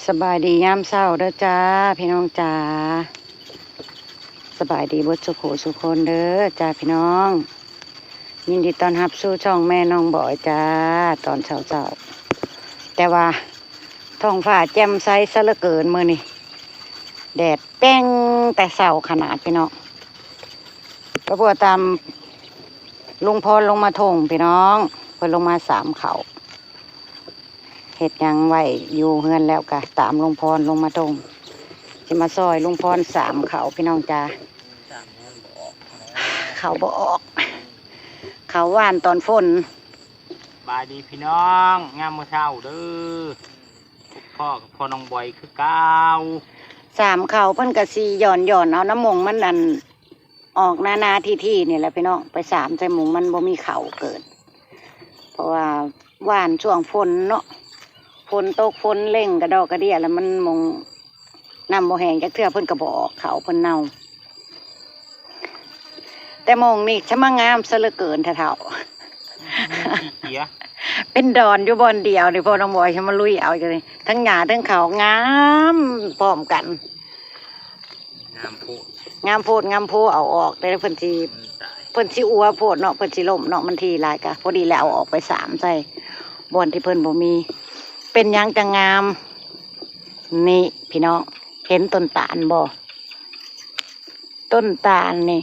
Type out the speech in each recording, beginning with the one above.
ສະບາຍດີຍາມເຊົ້າເດີຈ້າ ພີ່ນ້ອງຈ້າ ສະບາຍດີເບິດສູ່ຜູ້ສູ່ຄົນເດີຈ້າ ພີ່ນ້ອງ. ຍິນດີຕ້ອນຮັບສູ່ຊ່ອງແມ່ນ້ອງບອຍຈ້າ ຕອນເຊົ້າໆ ແຕ່ວ່າທ້ອງຟ້າແຈ່ມໃສຊະເຫຼືອເກີນມື້ນີ້ ແດດແປ້ງແຕ່ເຊົ້າຂະໜາດ ພີ່ນ້ອງ. ກະເພື່ອຕາມລຸງພອນລົງມາທົ່ງ ພີ່ນ້ອງ ເພິ່ນລົງມາສາມເຂົ້າ. ເຮັດຫຍັງໄວ້ຢູ່ເຮືອນແລ້ວກະຕາມລຸງພອນລົງມາທົ່ງ ຊິມາຊ່ອຍລຸງພອນສາມເຂົ້າ ພີ່ນ້ອງຈ້າ. ເຂົ້າບໍ່ອອກ ເຂົ້າຫວ່ານຕອນຝົນ. ສະບາຍດີພີ່ນ້ອງ ຍາມມື້ເຊົ້າເດີ ພົບພໍ້ກັບພໍ່ນ້ອງບອຍຄືເກົ່າ. ສາມເຂົ້າເພິ່ນກະຊິຫຍ້ອນໆ ເອົານ້ຳມົງມັນອັນ ອອກນາໆທີໆນີ້ແຫຼະພີ່ນ້ອງ ໄປສາມໃສ່ໝູ່ມັນບໍ່ມີເຂົ້າເກີດ ເພາະວ່າຫວ່ານຊ່ວງຝົນເນາະ ຝົນຕົກຝົນເລັ່ງກະດອກກະເດຍ ແລ້ວມັນໝົງນ້ຳບໍ່ແຫ້ງຈັກເທື່ອ ເພິ່ນກະບໍ່ອອກເຂົ້າ ເພິ່ນເນົ່າ. ແຕ່ໝົງນີ້ຊະມາງາມຊະເຫຼືອເກີນແທ້ເຖົ້າ ເປັນດອນຢູ່ບ່ອນດຽວນີ້ ພໍ່ນ້ອງບອຍຊະມາລຸຍເອົາຢູ່ນີ້ ທັງຫຍ້າທັງເຂົ້າງາມພ້ອມກັນ. ງາມໂພດ ງາມໂພດງາມໂພ ເອົາອອກແຕ່ເພິ່ນຊິ ເພິ່ນຊິອົວໂພດເນາະ ເພິ່ນຊິລົ້ມເນາະ ມັນຖີ່ຫຼາຍກະພໍດີແລ້ວ ເອົາອອກໄປສາມໃສ່ບ່ອນທີ່ເພິ່ນບໍ່ມີ. ເປັນຫຍັງຈັ່ງງາມ? ນີ້ພີ່ນ້ອງ ເຫັນຕົ້ນຕານບໍ່? ຕົ້ນຕານນີ້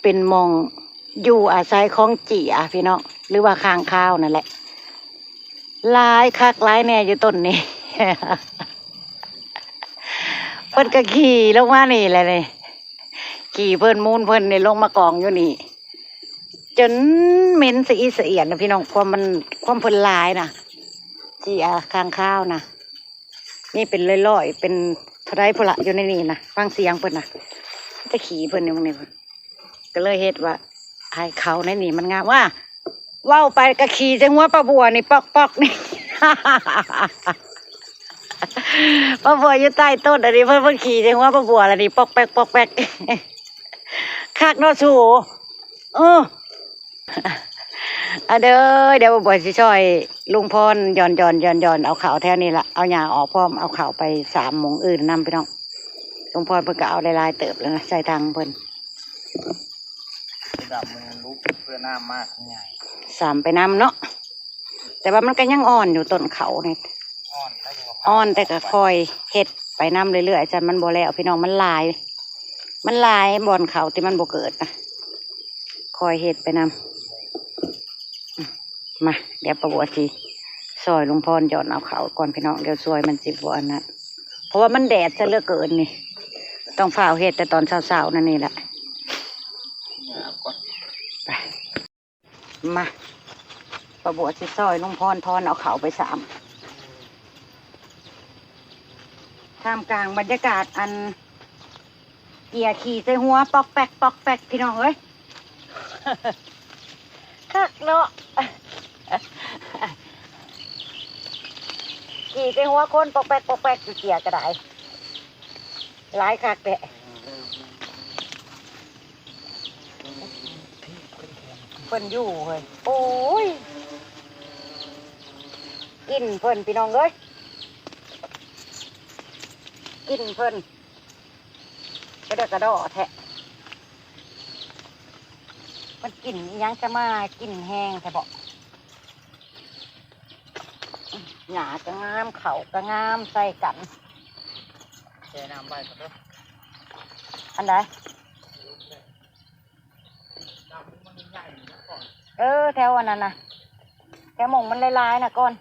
ເປັນໝ່ອງຢູ່ອາໄສຂອງເຈ້ຍພີ່ນ້ອງ ຫຼືວ່າຄ້າງຄາວນັ້ນແຫຼະ. ຫຼາຍຄັກຫຼາຍແນ່ຢູ່ຕົ້ນນີ້ ເພິ່ນກະຂີ່ລົງມານີ້ແຫຼະນີ້ ຂີ່ເພິ່ນມູນເພິ່ນນີ້ລົງມາກອງຢູ່ນີ້ ຈົນເໝັນສະອິດສະອຽນນະພີ່ນ້ອງ ຄວາມມັນ ຄວາມເພິ່ນຫຼາຍນະ ເຈ້ຍຄ້າງຄາວນະ. ມີເປັນຮ້ອຍໆ ເປັນເທົ່າໃດພຸ້ນລະ ຢູ່ໃນນີ້ນະ ຟັງສຽງເພິ່ນນະ ແຕ່ຂີ້ເພິ່ນຢູ່ໝ່ອງນີ້ ກະເລີຍເຮັດວ່າໃຫ້ເຂົ້າໃນນີ້ມັນງາມ ວ່າ ເວົ້າໄປກະຂີ້ໃສ່ຫົວປ້າບົວນີ້ປອກໆນີ້ ປ້າບົວຢູ່ໃຕ້ຕົ້ນອັນນີ້ ເພິ່ນ ເພິ່ນຂີ້ໃສ່ຫົວປ້າບົວລະນີ້ ປອກແປກ ປອກແປກ ຄັກເນາະສູ ເອີ. ອາເດີ ດຽວບ່າວບວຍຊິຊ່ອຍລຸງພອນ ຢ່ອນໆ ເອົາເຂົ້າແຖວນີ້ລະ ເອົາຫຍ້າອອກພ້ອມ ເອົາເຂົ້າໄປສາມໝ່ອງອື່ນນຳ ພີ່ນ້ອງ. ລຸງພອນເພິ່ນກະເອົາຫຼາຍໆເຕີບແລ້ວນະ ໃສ່ຖັງເພິ່ນ ດຳມັນລຸກເພື່ອນ້ຳມາກໃຫຍ່ ສາມໄປນຳເນາະ. ແຕ່ວ່າມັນກະຍັງອ່ອນຢູ່ ຕົ້ນເຂົ້ານີ້ ອ່ອນແຕ່ກະຄ່ອຍເຮັດໄປນຳເລື້ອຍໆ ຈັ່ງມັນບໍ່ແລ້ວ ພີ່ນ້ອງ ມັນຫຼາຍ ມັນຫຼາຍບ່ອນເຂົ້າທີ່ມັນບໍ່ເກີດນະ ຄ່ອຍເຮັດໄປນຳ. ມາ ດຽວປ້າບົວຊິຊ່ອຍລຸງພອນຢ່ອນເອົາເຂົ້າກ່ອນ ພີ່ນ້ອງ ດຽວຊ່ວຍມັນຊິບໍ່ອັນນັ້ນ ເພາະວ່າມັນແດດຊະເຫຼືອເກີນນີ້ ຕ້ອງຟ້າວເຮັດແຕ່ຕອນເຊົ້າໆນັ້ນນີ້ລະ ໄປ. ມາ ປ້າບົວຊິຊ່ອຍລຸງພອນ ພອນເອົາເຂົ້າໄປສາມ ທ່າມກາງບັນຍາກາດອັນ ເຈ້ຍຂີ່ໃສ່ຫົວປອກແປກ ປອກແປກ ພີ່ນ້ອງເອີຍ ຄັກເນາະ ຂີ່ໃສ່ຫົວຄົນປອກແປກ ປອກແປກ ເຈ້ຍກະໄດ້ ຫຼາຍຄັກແທ້. ເພິ່ນຢູ່ເຮີ້ຍ ໂອ້ຍ ກິ່ນເພິ່ນ ພີ່ນ້ອງເອີຍ ກິ່ນເພິ່ນ ກະເດີກະດໍ້ແທ້ ມັນກິ່ນອີ່ຫຍັງຈະມາກິ່ນແຮງແທ້ເບາະ. ຫຍ້າກະງາມ ເຂົ້າກະງາມ ໃສ່ກັນ ແຊ່ນ້ຳໄວ້ກ່ອນເດີ ອັນໃດ? ເອີ ແຖວອັນນັ້ນນະ ແຖວໝ່ອງມັນຫຼາຍໆນະກ່ອນ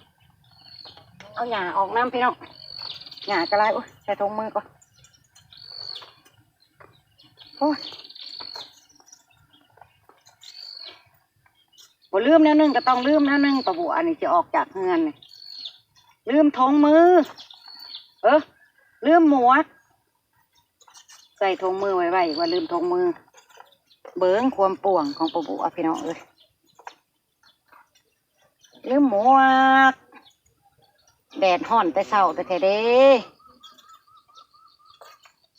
ເອົາຫຍ້າອອກນຳ ພີ່ນ້ອງ ຫຍ້າກະຫຼາຍ. ໂອ້ຍ ໃສ່ຖົງມືກ່ອນ ໂອ້ຍ. ບໍ່ລືມແນວໜຶ່ງກະຕ້ອງລືມແນວໜຶ່ງ ປ້າບົວ ອັນນີ້ຊິອອກຈາກເຮືອນນີ້ ລືມຖົງມື ເອີ ລືມໝວກ ໃສ່ຖົງມືໄວໆ ວ່າລືມຖົງມື ເບິ່ງຄວາມປ່ວງຂອງປ້າບົວ ພີ່ນ້ອງເອີຍ ລືມໝວກ ແດດຮ້ອນແຕ່ເຊົ້າແທ້ໆເດ້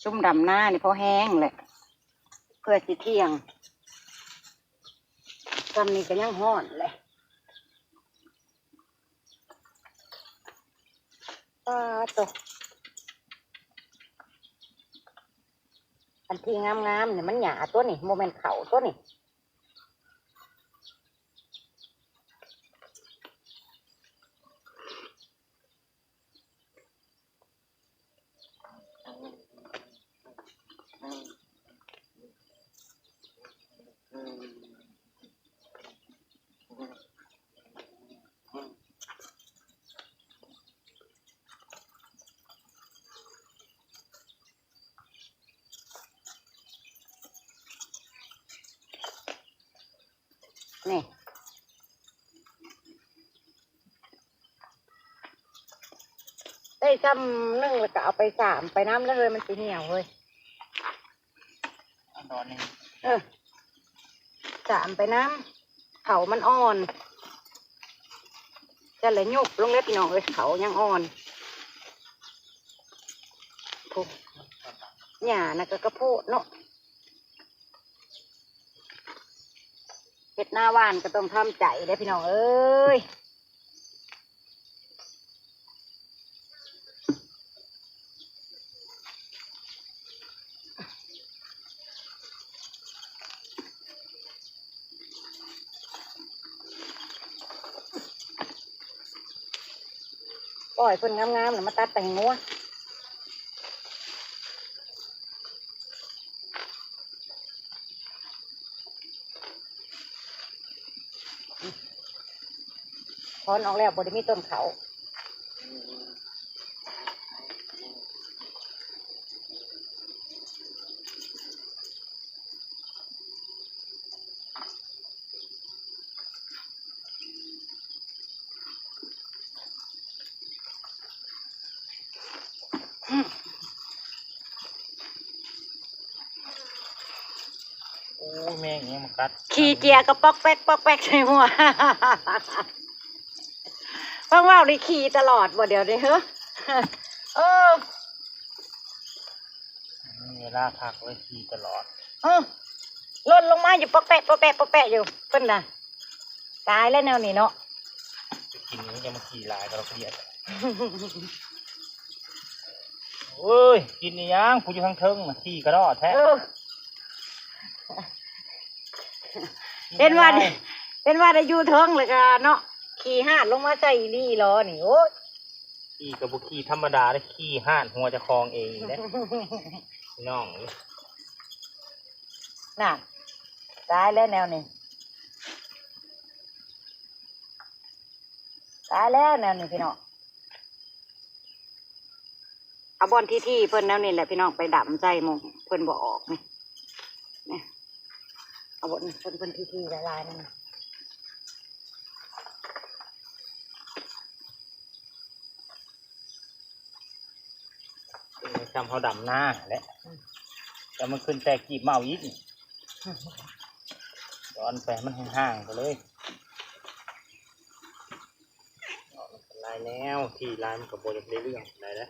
ຊຸມດຳນານີ້ພໍແຮງແຫຼະ ເພື່ອຊິທ່ຽງ ຊ່ຳນີ້ກະຍັງຮ້ອນແຫຼະ. ປາດໂທ້ ອັນທີ່ງາມໆນີ້ມັນຫຍ້າຕົວະນີ້ ບໍ່ແມ່ນເຂົ້າຕົວະນີ້. ນີ້ ໄດ້ຊ່ຳໜຶ່ງ ແລ້ວກໍເອົາໄປສາມໄປນຳ ແລ້ວເຮີ້ຍ ມັນຊິຫ່ຽວເຮີ້ຍ. ອັນດອນນີ້ ເອີ ສາມໄປນຳ ເຂົາມັນອ່ອນ ຈັ່ງໃດ ຍຸບລົງເລີຍ ພີ່ນ້ອງເອີຍ ເຂົາຍັງອ່ອນ. ໂອ້ ຫຍ້ານະກໍກະໂພດເນາະ. ເຮັດນາຫວ່ານກໍຕ້ອງທຳໃຈເດ້ ພີ່ນ້ອງເອີຍ. ປ່ອຍເພິ່ນງາມໆ ແລ້ວມາຕັດໄປໃຫ້ງົວ. ຖອນອອກແລ້ວບໍ່ໄດ້ມີຕົ້ນເຂົ້າ. ໂອ້ຍ ແມງອີ່ຫຍັງມາກັດ ຂີ້ເຈຍກໍປອກແປກ ປອກແປກໃສ່ຫົວ. ເພິ່ນເວົ້ານີ້ຂີ້ຕະຫຼອດບໍ່ດຽວນີ້ເຮີ້? ເອີ ມີເວລາພັກເລີຍຂີ່ຕະຫຼອດ. ເອີ ຫຼົ່ນລົງມາຢູ່ປອກແປະ ປອກແປະ ປອກແປະຢູ່ ເພິ່ນນະ. ຕາຍແລ້ວແນວນີ້ເນາະ ໄປກິນຫຍັງ ຢ່າມາຂີ່ຫຼາຍ ກະດອກກະເດຍ. ໂອ້ຍ ກິນອີ່ຫຍັງ ຜູ້ຢູ່ທາງເທິງນະ ຂີ່ກະດໍ້ແທ້. ເອີ ເຫັນວ່າ ເຫັນວ່າໄດ້ຢູ່ເທິງແລ້ວກະເນາະ ຂີ່ຫາດລົງມາໃສ່ອີ່ຫຼີຫຼໍນີ້. ໂອ້ຍ ຂີ່ກະບໍ່ຂີ່ທຳມະດາເດ້ ຂີ່ຫາດຫົວເຈົ້າຂອງເອງເດ້ ພີ່ນ້ອງ. ນັ້ນ ຕາຍແລ້ວແນວນີ້ ຕາຍແລ້ວແນວນີ້ ພີ່ນ້ອງ. ເອົາບ່ອນທີ່ໆເພິ່ນແນວນີ້ແຫຼະ ພີ່ນ້ອງ ໄປດຳໃສ່ໝ່ອງເພິ່ນບໍ່ອອກນີ້ ນີ້ ເອົາບ່ອນເພິ່ນ ເພິ່ນທີ່ໆຫຼາຍໆນັ້ນນະ. ເປັນສ່ຳເຮົາດຳນາແຫຼະ ແຕ່ມັນຂຶ້ນແຕກກີບມາເອົາອີກ ດອນໄປໃຫ້ມັນຫ່າງໆໄປເລີຍ. ອອກມາຫຼາຍແນວ ທີ່ຫຼາຍມັນກໍບໍ່ຢາກໄດ້ເລື່ອງປານໃດເດ້.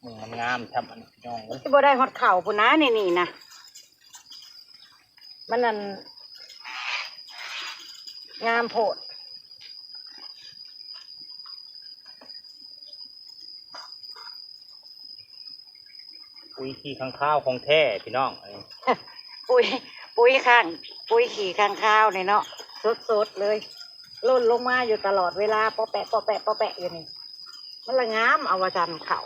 ມຸງງາມໆ ຊ່ຳອັນນີ້ ພີ່ນ້ອງເອີຍ ຊິບໍ່ໄດ້ຮອດເຂົ້າພຸ້ນນະ ນີ້ ນີ້ນະ ມັນນັ້ນ ງາມໂພດ. ປຸ໋ຍຂີ້ຄ້າງຄາວຂອງແທ້ ພີ່ນ້ອງ ເອີຍ ປຸ໋ຍ ປຸ໋ຍຄ້າງ ປຸ໋ຍຂີ້ຄ້າງຄາວນີ້ເນາະ ສົດໆເລີຍ ຫຼົ່ນລົງມາຢູ່ຕະຫຼອດເວລາ ປອແປະ ປອແປະ ປອແປະຢູ່ນີ້ ມັນລະງາມ ເອົາວ່າຊັ້ນເຂົ້າ.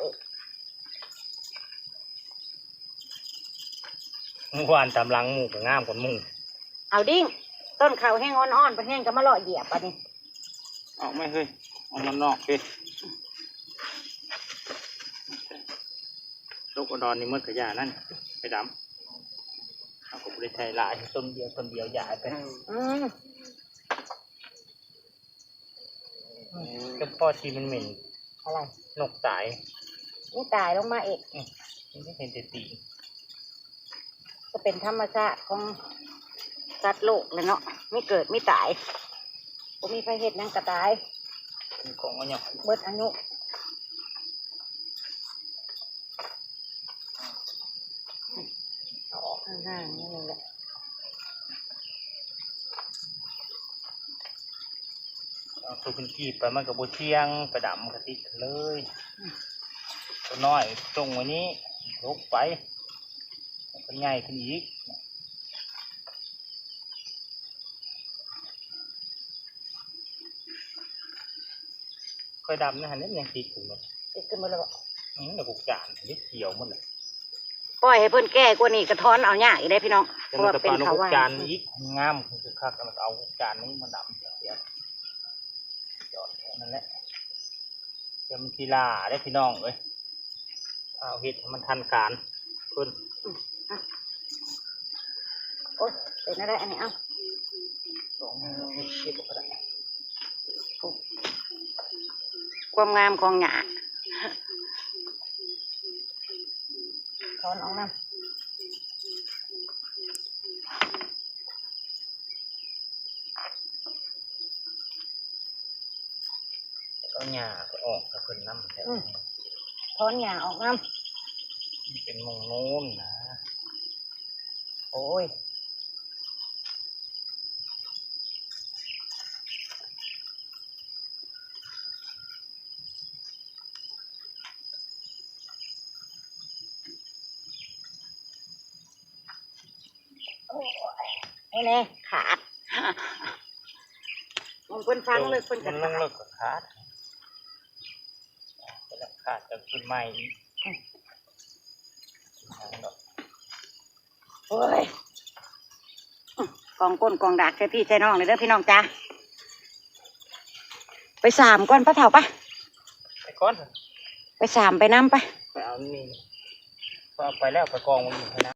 ເມື່ອວານຕາມຫຼັງໝູ່ກໍງາມກວ່າໝູ່. ເອົາດິ້ງ ຕົ້ນເຂົ້າແຮງອ່ອນໆ ເພິ່ນແຮງກໍມາເລາະຢຽບບາດນີ້. ອອກມາເຮີ້ຍ ອອກມານອກເຮີ້ຍ. ຕົກອອນໆນີ້ໝົດກະຢ່ານັ້ນ ໄປດຳ ເຮົາກໍບໍ່ໄດ້ໃສ່ຫຼາຍ ຕົ້ນດຽວ ຕົ້ນດຽວຢາໄປ. ອືມ ອືມ ຈະພໍທີ່ມັນເໝັນ ອະໄລ ນົກຕາຍ ມີຕາຍລົງມາອີກ. ອືມ ມັນເຫັນແຕ່ຕີນ ກໍເປັນທຳມະຊາດຂອງສັດໂລກແຫຼະເນາະ ມີເກີດມີຕາຍ ບໍ່ມີໃຜເຮັດຫຍັງກໍຕາຍ ມີຂອງມາຫຍັງ ເບິດອາຍຸ. ເອົາອອກຫ່າງໆ ນີ້ແຫຼະ. ເອົາໂຕເປັນກີບໄປມັນກໍບໍ່ທ່ຽງ ໄປດຳມັນກໍຕິດກັນເລີຍ. ໂຕນ້ອຍຈົ່ງໄວ້ນີ້ ລົກໄປ ມັນກໍໃຫຍ່ຂຶ້ນອີກ. ຂ້ອຍດຳນະຫັ້ນ ມັນຍັງຕິດຢູ່ເບິດ ຕິດກັນເບິດແລ້ວບໍ? ອືມ ແລ້ວພວກຈານນີ້ຂຽວໝົດແລ້ວ. ປ່ອຍໃຫ້ເພິ່ນແກ່ກວ່ານີ້ກໍຖອນເອົາຍາກອີກເດ້ພີ່ນ້ອງ ເພາະວ່າເປັນເຂົາວ່າ ຈານອີກງາມຄືຄັກ ແລ້ວກໍເອົາຈານນີ້ມາດຳເສຍ ຈອດແຄ່ນັ້ນແຫຼະ. ແຕ່ມັນຊິຫຼ້າເດ້ພີ່ນ້ອງເອີຍ ເອົາເຮັດໃຫ້ມັນທັນການເພິ່ນ. ໂອ້ຍ ເປັນແນວໃດອັນນີ້ ເອົ້າ ສອງມືເກັບກໍໄດ້. ຄວາມງາມຂອງຫຍ້າ ຖອນອອກນຳ ເອົາຫຍ້າໄປອອກໃຫ້ເພິ່ນນຳແຫຼະ. ອືມ ຖອນຫຍ້າອອກນຳ ມັນເປັນໝ່ອງໂນ້ນນະ. ໂອ້ຍ ໂອ້ຍ ນີ້ແຫຼະຂາດ ຂອງເພິ່ນຝັງເລິກ ເພິ່ນກໍ ມັນລົງເລິກກໍຂາດ ຂາດຈາກຕົ້ນໄມ້ອີກ. ໂອ້ຍ ກອງກົ້ນກອງດາກໃສ່ພີ່ໃສ່ນ້ອງເດີພີ່ນ້ອງຈ້າ. ໄປສາມກ່ອນ ປະເຖົ້າປະ ໄປກ່ອນ ໄປສາມໄປນຳໄປ ໄປເອົານີ້ ເອົາໄປແລ້ວໄປກອງມັນຢູ່ໃນນະ.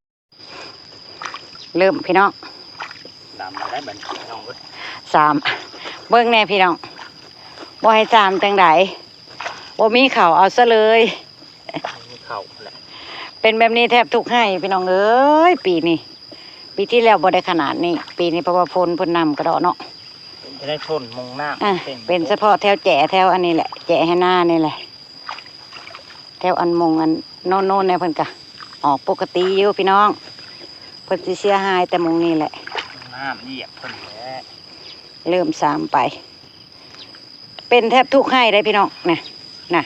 ເລີ່ມພີ່ນ້ອງ ດຳແລ້ວໄດ໋ບັດນີ້ພີ່ນ້ອງເອີຍ ສາມ ເບິ່ງແດ່ພີ່ນ້ອງ ບໍ່ໃຫ້ສາມຈັ່ງໃດ ບໍ່ມີເຂົ້າເອົາຊະເລີຍ. ເປັນແບບນີ້ແທບທຸກໄຮ່ພີ່ນ້ອງເອີຍ ປີນີ້. ປີທີ່ແລ້ວບໍ່ໄດ້ຂະໜາດນີ້ ປີນີ້ເພາະວ່າຝົນເພິ່ນນຳກະເດາະເນາະ ຈະໄດ້ຝົນມົງນ້ຳ. ເປັນສະເພາະແຖວແຈແຖວອັນນີ້ແຫຼະ ແຈໄຮ່ນານີ້ແຫຼະ ແຖວອັນມົງອັນໂນ້ນໆ ເພິ່ນກະອອກປົກກະຕິຢູ່ພີ່ນ້ອງ ເພິ່ນຊິເສຍຫາຍແຕ່ມົງນີ້ແຫຼະ ນ້ຳຢຽບເພິ່ນແຫຼະ. ເລີ່ມສາມໄປ ເປັນແທບທຸກໄຮ່ໄດ໋ພີ່ນ້ອງ ນະ ນະ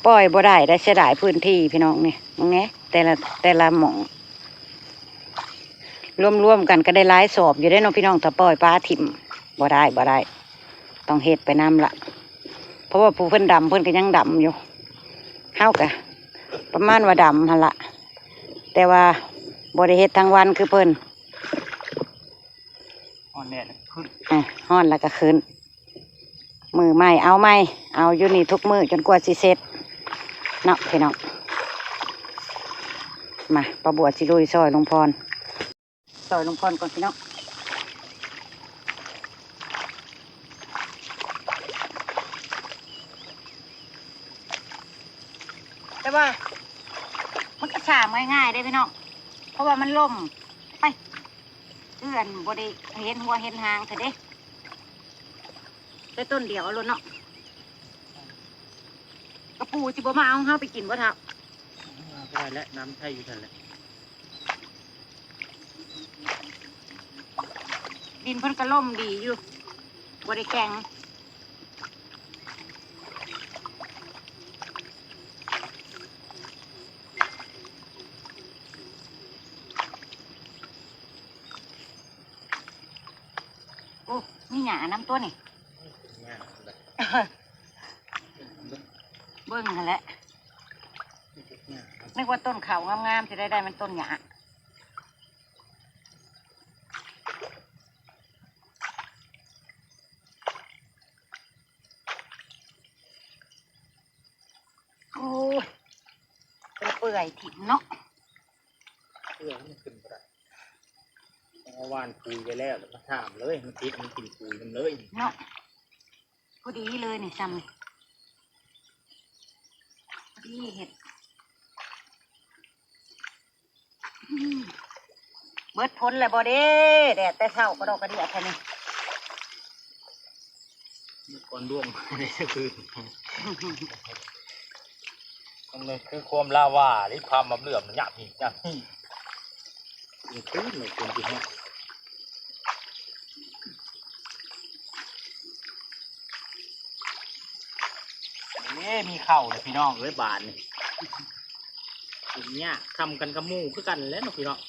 ປ່ອຍບໍ່ໄດ້ໄດ໋ ເສຍດາຍພື້ນທີ່ພີ່ນ້ອງ. ນີ້ເບິ່ງແດ່ ແຕ່ລະ ແຕ່ລະໝ່ອງ ລວມໆ ກັນກໍໄດ້ຫຼາຍສອບຢູ່ເດ້ເນາະພີ່ນ້ອງ ຖ້າປ່ອຍປະຖິ້ມ ບໍ່ໄດ້ ບໍ່ໄດ້ ຕ້ອງເຮັດໄປນຳລະ ເພາະວ່າຜູ້ເພິ່ນດຳເພິ່ນກໍຍັງດຳຢູ່ ເຮົາກໍປະມານວ່າດຳຫັ້ນລະ ແຕ່ວ່າບໍ່ໄດ້ເຮັດທັງວັນຄືເພິ່ນ. ຮ້ອນແດດແລ້ວກໍຂຶ້ນ ເອີ ຮ້ອນແລ້ວກໍຂຶ້ນ ມື້ໃໝ່ເອົາໃໝ່ ເອົາຢູ່ນີ້ທຸກມື້ຈົນກວ່າຊິເສັດເນາະພີ່ນ້ອງ. ມາ ປ້າບົວຊິລຸຍຊ່ອຍລຸງພອນ ຊ່ອຍລຸງພອນກ່ອນພີ່ນ້ອງ. ແຕ່ວ່າມັນກໍສາມງ່າຍໆເດ້ພີ່ນ້ອງ ເພາະວ່າມັນລົ້ມໄປ ເພື່ອນບໍ່ໄດ້ເຫັນຫົວເຫັນຫາງຊະເດ້ ແຕ່ຕົ້ນດຽວເອົາໂລດເນາະ. ກະປູຊິບໍ່ມາເອົາເຮົາໄປກິນບໍ່ເຖົ້າ? ມາບໍ່ໄດ້ແຫຼະ ນ້ຳໃສຢູ່ຊັ້ນແຫຼະ. ດິນເພິ່ນກະລົມດີຢູ່ ບໍ່ໄດ້ແຂງ. ໂອ້ ມີຫຍ້ານຳຕົວນີ້ ເບິ່ງຫັ້ນແຫຼະ ນຶກວ່າຕົ້ນເຂົ້າງາມໆ ຊິໄດ້ ໄດ້ມັນຕົ້ນຫຍ້າ. ໂອ້ຍ ເປັນເປື່ອຍຖິ້ມເນາະ ເປື່ອຍມັນຂຶ້ນບໍ່ໄດ້ ເອົາຫວ່ານປຸ໋ຍໄວ້ແລ້ວ ແລ້ວມາຖາມເລີຍ ມັນຕິດ ມັນກິນປຸ໋ຍນຳເລີຍເນາະ. ພໍດີເລີຍນີ້ ຊ່ຳນີ້ ພໍດີເຮັດ. ອືມ ເບິດຝົນແລ້ວບໍ່ເດ້ ແດດແຕ່ເຊົ້າກະດອກກະເດຍແທ້ນີ້ ກ່ອນດວງ ມັນຄືຄວາມລາວາເດ້ ພາມາເຫຼືອມ ຍາບນີ້ ຍາບນີ້. ຄືນເນາະ ຄົນທີ່ຮອດ ເ ເອີ ມີເຂົ້າແລ້ວພີ່ນ້ອງເອີຍ ບາດນີ້ ກິນຫຍ້າ ສ່ຳກັນກັບໝູ່ຄືກັນແຫຼະເນາະພີ່ນ້ອງ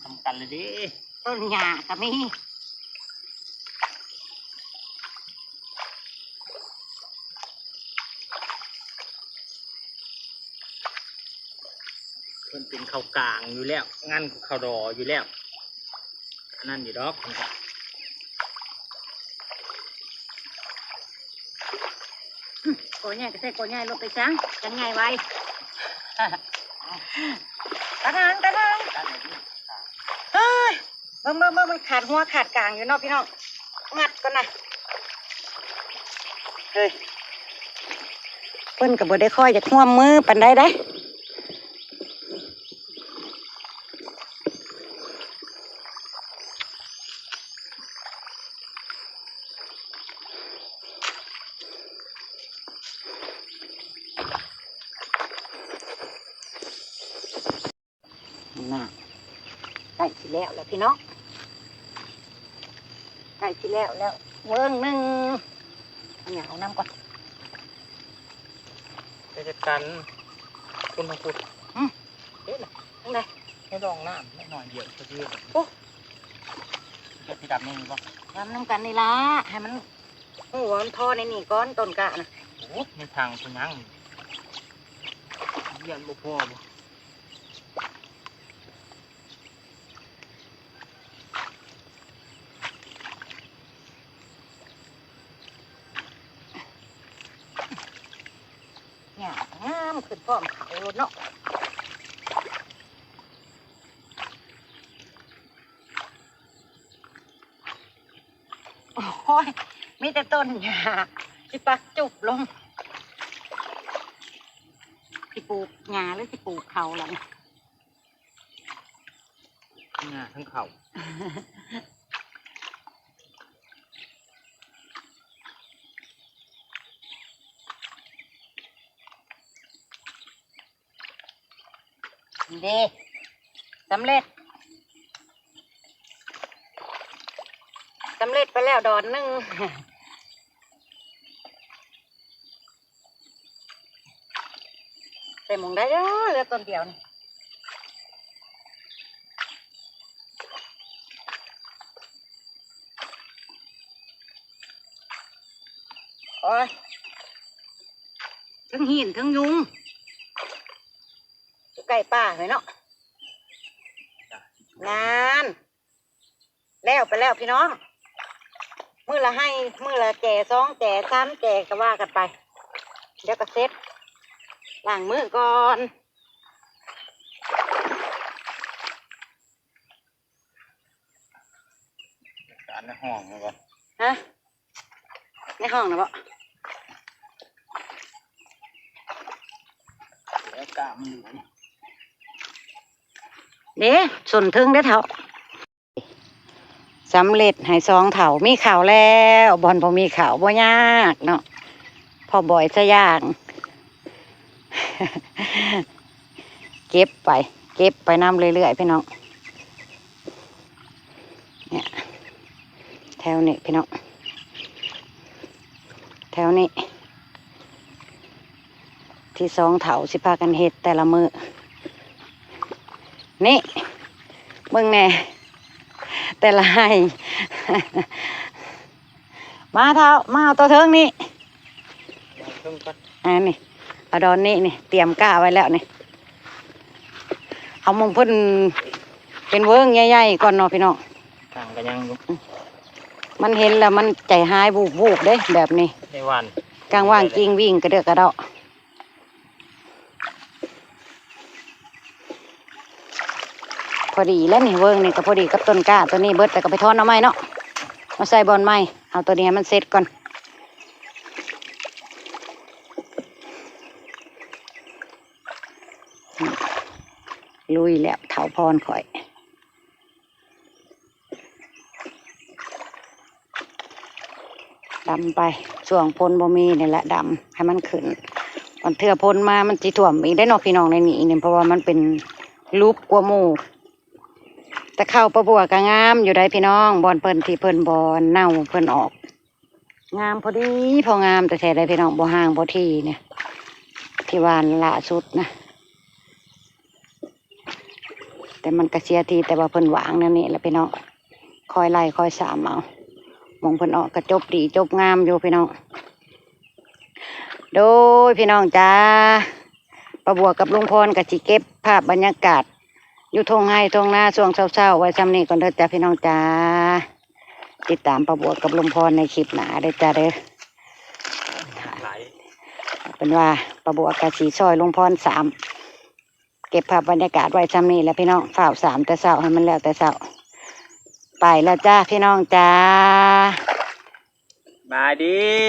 ສ່ຳກັນເລີຍເດ້. ຕົ້ນຫຍ້າກໍມີ. ເພິ່ນເປັນເຂົ້າກາງຢູ່ແລ້ວ ງານເຂົ້າດໍຢູ່ແລ້ວ ອັນນັ້ນຢູ່ດອກ. ກໍໃຫຍ່ກໍໃສ່ກໍໃຫຍ່ລົງໄປຊະ ຈັ່ງໃຫຍ່ໄວ. ຕາທາງ ຕາທາງ ເຮີ້ຍ ເບິ່ງ ເບິ່ງ ເບິ່ງ ມັນຂາດຫົວຂາດກາງຢູ່ເນາະພີ່ນ້ອງ ງັດກ່ອນນະ. ເຮີ້ຍ ເພິ່ນກໍບໍ່ໄດ້ຄ່ອຍຢາກຮ່ວມມືປານໃດເດ້. ນະ ໃກ້ຊິແລ້ວແລ້ວພີ່ນ້ອງ ໃກ້ຊິແລ້ວແລ້ວເວີ້ງໜຶ່ງ. ເອົາຫຍັງເອົານ້ຳກ່ອນ ໄປຈັດການພຸ້ນທາງພຸ້ນ. ຫຶ ເຮັດນະ ຈັ່ງໃດ ໃຫ້ລອງນ້ຳໜ້ອຍດຽວ ໂອ້ ຈະຊິດຳນີ້ບໍ່? ດຳນຳກັນນີ້ລະ ໃຫ້ມັນຮູ້ວ່າມັນພໍໃນນີ້ກ່ອນ ຕົ້ນກ້ານະ. ໂອ້ ໃນຖັງເພິ່ນຍັງ ຢ້ານບໍ່ພໍບໍ່? ຫຍ້າງາມຂຶ້ນພ້ອມເຂົາໂລດເນາະ. ໂອ້ຍ ມີແຕ່ຕົ້ນຫຍ້າ ຊິປັກຈຸບລົງ. ຊິປູກຫຍ້າ ຫຼື ຊິປູກເຂົ້າລະນີ້? ຫຍ້າທັງເຂົ້າ. ເດ້ ສຳເລັດ ສຳເລັດໄປແລ້ວດອນໜຶ່ງ. ໃສ່ໝ່ອງໃດເດີ ເຫຼືອຕົ້ນດຽວນີ້. ໂອ້ຍ ເທິງຫີນເທິງຍຸງ ຢູ່ໃກ້ປ່າເລີຍເນາະ. ນານ ແລ້ວໄປແລ້ວພີ່ນ້ອງ ມື້ລະໄຮ່ ມື້ລະແຈ ສອງແຈ ສາມແຈ ກໍວ່າກັນໄປ ດຽວກໍເສັດ ລ້າງມືກ່ອນ. ການໃນຫ້ອງແມ່ນບໍ່? ຮະ? ໃນຫ້ອງນະບໍ່? ແລ້ວກາມັນເຫຼືອ ເດ້ ສົ້ນເທິງເດ້ເຖົ້າ. ສຳເລັດໃຫ້ສອງເຖົ້າ ມີເຂົ້າແລ້ວ ບ່ອນບໍ່ມີເຂົ້າບໍ່ຍາກເນາະ ພໍ່ບອຍສະຢ່າງ ເກັບໄປ ເກັບໄປນຳເລື້ອຍໆ ພີ່ນ້ອງ. ເນຍ ແຖວນີ້ພີ່ນ້ອງ ແຖວນີ້ ທີ່ສອງເຖົ້າຊິພາກັນເຮັດແຕ່ລະມື້ ນີ້ ເບິ່ງແດ່ ແຕ່ລະໄຮ່. ມາເຖົ້າ ມາເອົາໂຕເທິງນີ້ ເອົາເທິງກ່ອນ ອັນນີ້ ເອົາດອນນີ້ນີ້ ຕຽມກ້າໄວ້ແລ້ວນີ້ ເອົາໝ່ອງເພິ່ນເປັນເວີ້ງໃຫຍ່ໆ ກ່ອນເນາະພີ່ນ້ອງ. ກາງກໍຍັງຢູ່ ມັນເຫັນແລ້ວມັນໃຈຮ້າຍວູບໆ ເດ້ ແບບນີ້ ໃນວານ ກາງວ່າງກິງວິ່ງກະເດີກກະເດາະ. ພໍດີແລ້ວນີ້ ເວີ້ງນີ້ກໍພໍດີກັບຕົ້ນກ້າໂຕນີ້ເບິດ ແລ້ວກໍໄປຖອນເອົາໃໝ່ເນາະ ມາໃສ່ບ່ອນໃໝ່. ເອົາໂຕນີ້ໃຫ້ມັນເສັດກ່ອນ ລຸຍແລ້ວ ເຖົ້າພອນຂ້ອຍ. ດຳໄປ ຊ່ວງຝົນບໍ່ມີນີ້ແຫຼະ ດຳໃຫ້ມັນຂຶ້ນ ບາງເທື່ອຝົນມາມັນຊິຖ້ວມອີກເດ້ເນາະ ພີ່ນ້ອງ ໃນນີ້ນີ້ ເພາະວ່າມັນເປັນຫຼຸບກວ່າໝູ່. ແຕ່ເຂົ້າປາບົວກໍງາມຢູ່ໃດ໋ ພີ່ນ້ອງ ບ່ອນເພິ່ນທີ່ເພິ່ນບໍ່ເນົ່າ ເພິ່ນອອກ ງາມພໍດີພໍງາມແທ້ໆ ເດ້ພີ່ນ້ອງ ບໍ່ຫ່າງບໍ່ຖີ່ນີ້ ທີ່ຫວ່ານລ່າສຸດນະ. ແຕ່ມັນກະເສຍທີ ແຕ່ວ່າເພິ່ນຫວ່າງແນວນີ້ລະພີ່ນ້ອງ ຄອຍໄລ່ຄອຍສາມເອົາ. ໝ່ອງເພິ່ນອອກກະຈົບດີຈົບງາມຢູ່ພີ່ນ້ອງ. ໂດຍພີ່ນ້ອງຈ້າ ປ້າບົວກັບລຸງພອນກະຊິເກັບພາບບັນຍາກາດຢູ່ທົ່ງໄຮ່ທົ່ງນາຊ່ວງເຊົ້າໆ ໄວ້ຊ່ຳນີ້ກ່ອນເດີຈ້າພີ່ນ້ອງຈ້າ. ຕິດຕາມປ້າບົວກັບລຸງພອນໃນຄລິບໜ້າເດີຈ້າເດີ. ເປັນວ່າປ້າບົວກະຊິຊ່ອຍລຸງພອນສາມ ເກັບພາບບັນຍາກາດໄວ້ຊ່ຳນີ້ແຫຼະພີ່ນ້ອງ ຟ້າວສາມແຕ່ເຊົ້າໃຫ້ມັນແລ້ວແຕ່ເຊົ້າ. ໄປແລ້ວຈ້າພີ່ນ້ອງຈ້າ ສະບາຍດີ.